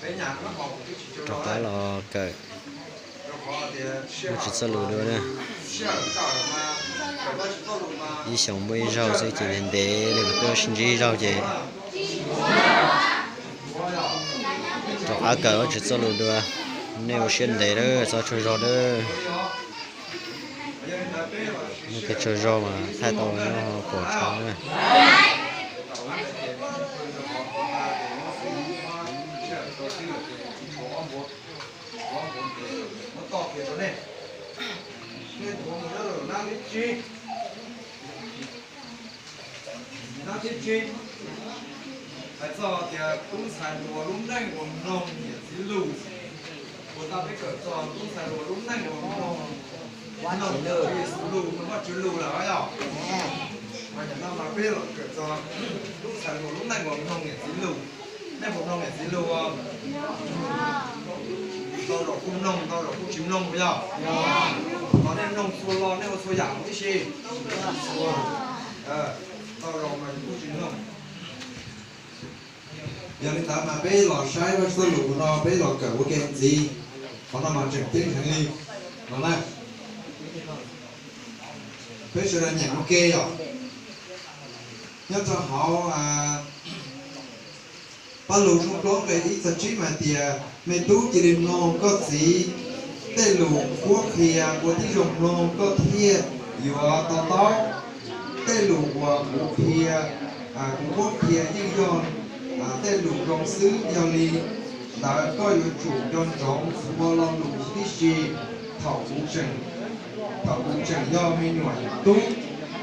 Rov qab los kawm Vajtswv txoj lus dua na. Ib xyoos muaj ib zaug xwb ces ntev ntev li, kuv twb sib ntsib ib zaug ces rov qab kawm Vajtswv txoj lus dua. Nej ua siab ntev lawm, txhob tsaug zog lawm. Nej tus tsaug zog mas thaij tau nyob pom tshaj na. Nab thib tsib, hais txog tias tub ntxhais hluas lub neej uas mloog niam txiv lus. Puas tau peb kawm txog tub ntxhais hluas lub neej uas mloog, mloog Tswv Yexus lus, mloog Vajtswv lus lawm yog? Mas nim no mas peb los kawm txog tub ntxhais hluas lub neej uas mloog niam txiv lus. Nej puas mloog niam txiv lus? Ntau zaus kuj mloog, ntau zaus kuj tsis mloog puas yog? Los nej mloog txhua lo, nej ua txhua yam tib si. Ntau zaus mas kuj tsis mloog. Yog li ntawd mas peb los saib Vajtswv txoj lus no, peb los kawm ua ke ntxiv. Qhov no mas tseem ceeb heev li no na. Peb sawv daws nyeem ua ke yom. Nyob rau hauv Pajlug tshooj plaub nqe ib txog tsib mas tias, me tub, cia li mloog koj txiv tej lus qhuab qhia, ua tib zoo mloog koj thiaj yuav to taub. Tej lus uas kuv qhia, kuv qhuab qhia yeej yog tej lus zoo xwb. Yog li ntawd koj yuav tsum nco ntsoov txhua lo lus tib si. Thaum kuv tseem, thaum kuv tseem yog me nyuam tub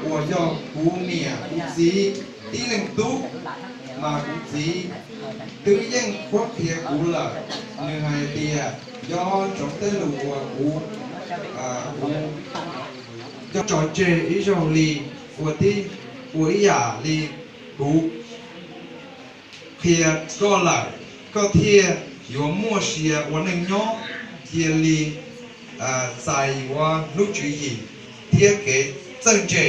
uas yog kuv niam kuv txiv tib leeg tub, mas kuv txiv twb yeej qhuab qhia kuv lawm. Nws hais tias, nco ntsoov tej lus uas kuv, kuv coj tso tseg ib zaug li, ua tib, ua ib yam li kuv qhia koj lawm, koj thiaj yuav muaj sia ua neej nyob. Cia li txais yuav lub tswv yim thiab kev txawj ntse.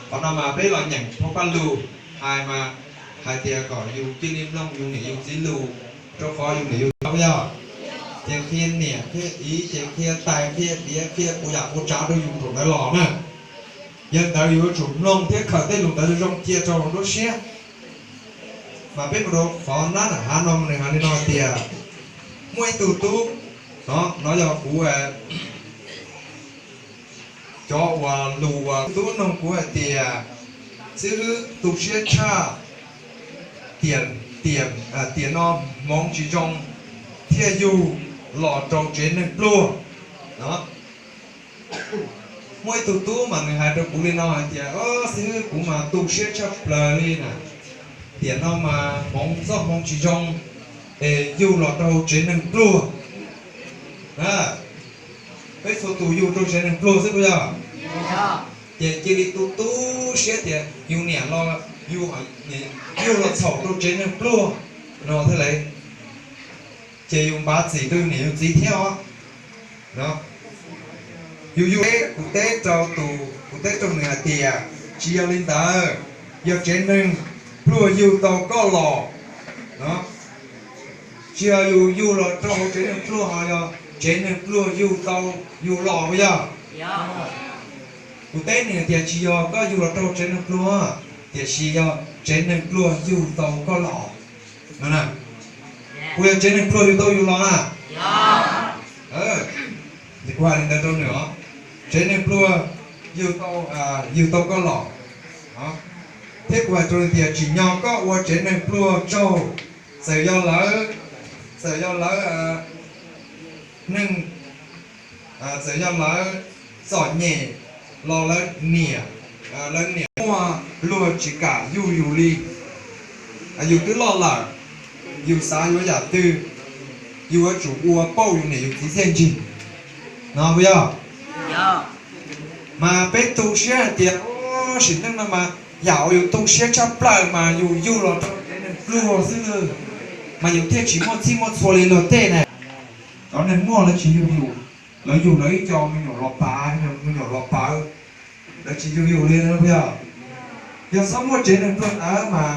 Qhov no mas peb los nyeem phau Pajlug hais mas hais tias kom yus cia li mloog yus niam yus txiv lus, rau qhov yus niam yus txiv yog ces qhia niam qhia txiv, ces qhia tais qhia tiav, qhia puas yam puas tsav rau yus nraum ntawd los na. Yog li ntawd yus yuav tsum mloog thiab khaws tej lus ntawd zoo cia rau hauv lub siab. Mas peb mus rau qhov nab nram hav no, nws hais li no hais tias, muaj ib tug tub, no yog kuv cov uas lus uas tub nug kuv hais tias, xib hwb, tu siab tshaj, tiam, tiam, tiam no hmoov tsis zoo thiaj yug los rau tsev neeg pluag. Muaj ib tug tub mas nws hais rau kuv li no hais tias, o, xib hwb, kuv mas tu siab tshaj plaws li na, tiam no mas hmoov txoj hmoov tsis zoo es yug los rau tsev neeg pluag. Peb txhua tus yug rau tsev neeg pluag xwb puas yog? Ces cia li tu tu siab tias yus niam los, yug los txhaum rau tsev neeg pluag no thiaj li, ces yus npav txim rau yus niam yus txiv thiab os. Yus yug, kuv teb rau tus, kuv teb rau nws hais tias, tsis yog li ntawd, yog tsev neeg pluag yug tau koj los. Tsis yog yus yug los rau hauv tsev neeg pluag, ho yog tsev neeg pluag yug tau yus los puas yog? Kuv teb nws tias tsis yog koj yug los rau tsev neeg pluag, tiam sis yog tsev neeg pluag yug tau koj los. Puas yog tsev neeg pluag yug tau yus los na? Kuv hais li ntawd rau nws os, tsev neeg pluag yug tau, yug tau koj los. Thiab kuv hais rau nws tias tsim nyog koj ua tsev neeg pluag tsaug, txawm yog lawv, txawm yog lawv neeg, txawm yog lawv txom nyem los lawv niam, lawv niam muaj luag tsis kam yug yus li. Yus twb loj lawm, yus xav yuav yam twg, yus yuav tsum ua pauj yus niam yus txiv txiaj ntsig, no puas yog? Mas peb tu siab hais tias, sim neej no mas yam uas yus tu siab tshaj plaws mas yus yug los rau tsev neeg pluag xwb, mas yus thiaj tsis muaj txhij muaj txhua li luag tej na. Cov neeg muaj lawv tsis yug yus, lawv yug lawv ib co me nyuam los pav, me nyuam los pawv, lawv tsis yug yus li no puas yog? Yog txhob muaj tsev neeg pluag ntawd mas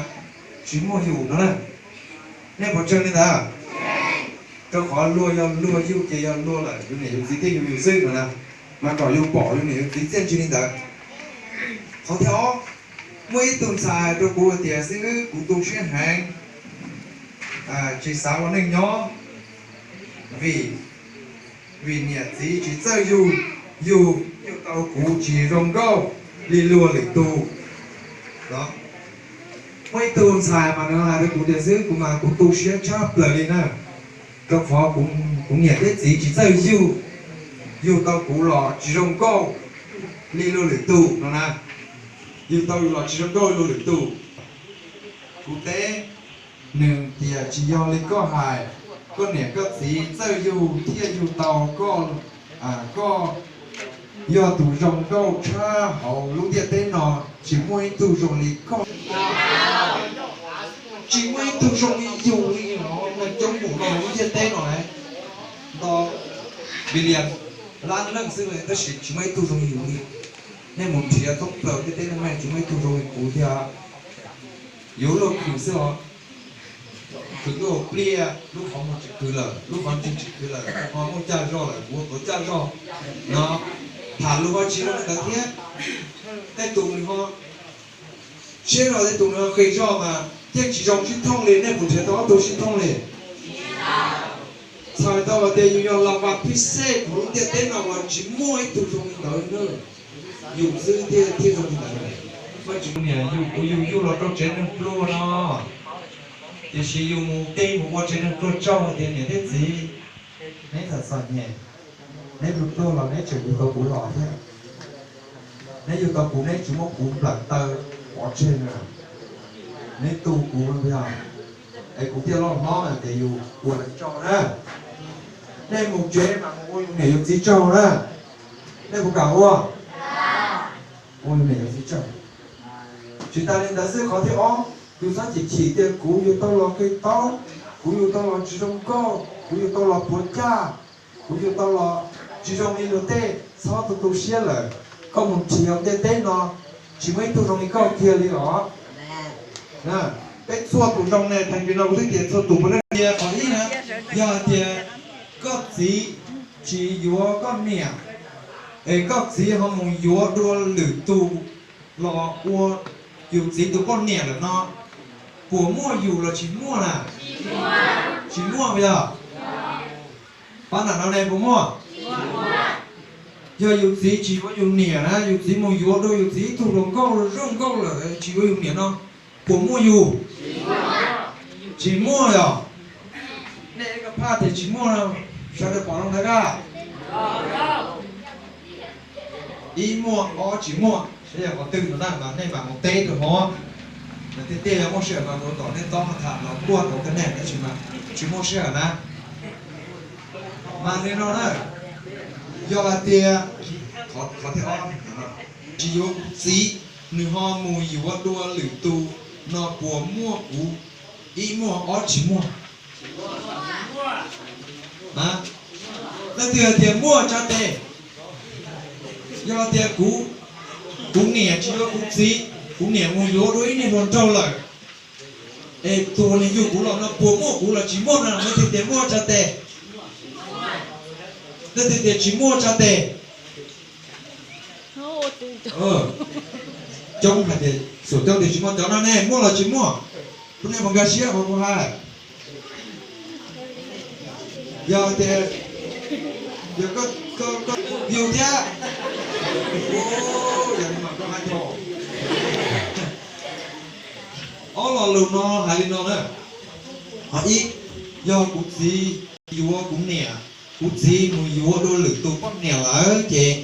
tsis muaj yus no na. Nej puas tseeg li ntawd? Rau qhov luag yog luag, yug ces yog luag lawm, yus niam yus txiv thiaj yug yus xwb no na. Mas kom yus pom yus niam yus txiv txiaj ntsig li ntawd. Qhov thib ob, muaj ib tug ntxhais hais rau kuv hais tias, xib hwb, kuv tu siab heev, tsis xav ua neej nyob, vim, vim niam txiv tsis txawj yug, yug, yug tau kuv tsis zoo nkauj li luag lwm tus. Muaj ib tug ntxhais mas nws hais rau kuv tias, xib hwb, kuv mas kuv tu siab tshaj plaws li na, rau qhov kuv niam thiab txiv tsis txawj yug, yug tau kuv los tsis zoo nkauj li luag lwm tus no na. Yug tau yus los tsis zoo nkauj li luag lwm tus. Kuv teb nws tias, tsis yog li koj hais, koj niam koj txiv txawj yug thiaj yug tau koj, koj yog tus zoo nkauj tshaj hauv lub ntiaj teb no, tsis muaj ib tug zoo li koj. Tsis muaj ib tug zoo li yus li os, neeg coob npaum no lub ntiaj teb no, nto bilias lab leej xwb tab sis tsis muaj ib tug zoo li yus li. Nej mus nrhiav thoob plaws ntiaj teb no mas tsis muaj ib tug zoo li kuv thiab. Yuav luag khwv xwb os. Khwv lub pliaj, lub qhov muag tsis khwv lawm, lub qhov ntswg tsis khwv lawm, ho muaj caj zog lawm, kuv tuav caj zog no. Tham lus ho tsis zoo li ntawd thiab. Tej tus nws ho siab zog, tej tus nws ho qis zog mas yeej tsis zoo sib thooj li. Nej puas nrhiav tau ob tug sib thooj li? Txhais tau hais tias yus yog las vas phij xej hauv lub ntiaj teb no mas tsis muaj ib tug zoo li ntawd na. Yus xwb thiaj zoo li ntawd. Niam yus, kuv yug yug los rau tsev neeg pluag no, tiam sis yus mus tij mus ua tsev neeg pluag tsaug hais tias, niam thiab txiv, neb txom txom nyem, neb pluag pluag los neb tseem yug tau kuv los thiab. Neb yug tau kuv neb tsis muab kuv nplawm taw pov tseg na. Neb tu kuv, es kuv thiaj loj hlob ces yus ua tsaug na. Nej mus tsev mas mus ua yus niam yus txiv tsaug na. Nej puas kam ua? Ua yus niam yus txiv tsaug. Tsis tas li ntawd xwb, qhov thib ob, yus txhob chim chim tias kuv yug tau los qis taub, kuv yug tau los tsis zoo nkauj, kuv yug tau los puas caj, kuv yug tau los tsis zoo li luag tej. Txhob tu tu siab lawm, koj mus nrhiav ntiaj teb no tsis muaj ib tug zoo li koj kiag li os. Peb txhua tus zoo ne, thaum ntawd no kuv twb tias txhua tus puav leej tias. Qhov ib na, yog hais tias koj txiv tsis yuav koj niam, es koj txiv ho mus yuav dua lwm tus los ua yus txiv tus poj niam lawm no, puas muaj yus los tsis muaj na? Tsis muaj puas yog? Pab nram no ne puas muaj? Yog yus txiv tsis yuav yus niam na, yus txiv mus yuav dua yus txiv ib tug hluas nkauj zoo nkauj lawm tsis yuav yus niam no, puas muaj yus? Tsis muaj yog? Nej ib ko phaj tias tsis muaj, sawv daws pom zoo ntawd a? Ib muaj ob tsis muaj, saib yog qhov twg no na mas nej mam mus teb rau hov. Tiag tiag yog muaj sij hawm mas kuv tom nej tob tham los kuaj rau tej neeg tab sis mas tsis muaj sij hawm na. Mas li no na, yog hais tias qhov thib ob, tsis yuav kuv txiv, nws ho mus yuav dua lwm tus no puas muaj kuv ib muaj ob tsis muaj? Leej twg hais tias muaj tsa tes. Yog tias kuv, kuv niam tsis yuav kuv txiv, kuv niam mus yuav dua ib niag hluas nraug lawm, es tus uas nws yug kuv los no puas muaj kuv los tsis muaj no? Leej twg tias muaj tsa tes. Leej twg tias tsis muaj tsa tes. Coob hais tias, xum coob tias tsis muaj, cov no ne muaj los tsis muaj? Kuv niam mus nkag siab qhov kuv hais. Yog tias, yog koj, koj, koj yug thiab, yog li mas koj hais tias ob lo lus no hais li no na. Qhov ib, yog kuv txiv yuav kuv niam, kuv txiv mus yuav dua lwm tus poj niam lawm ces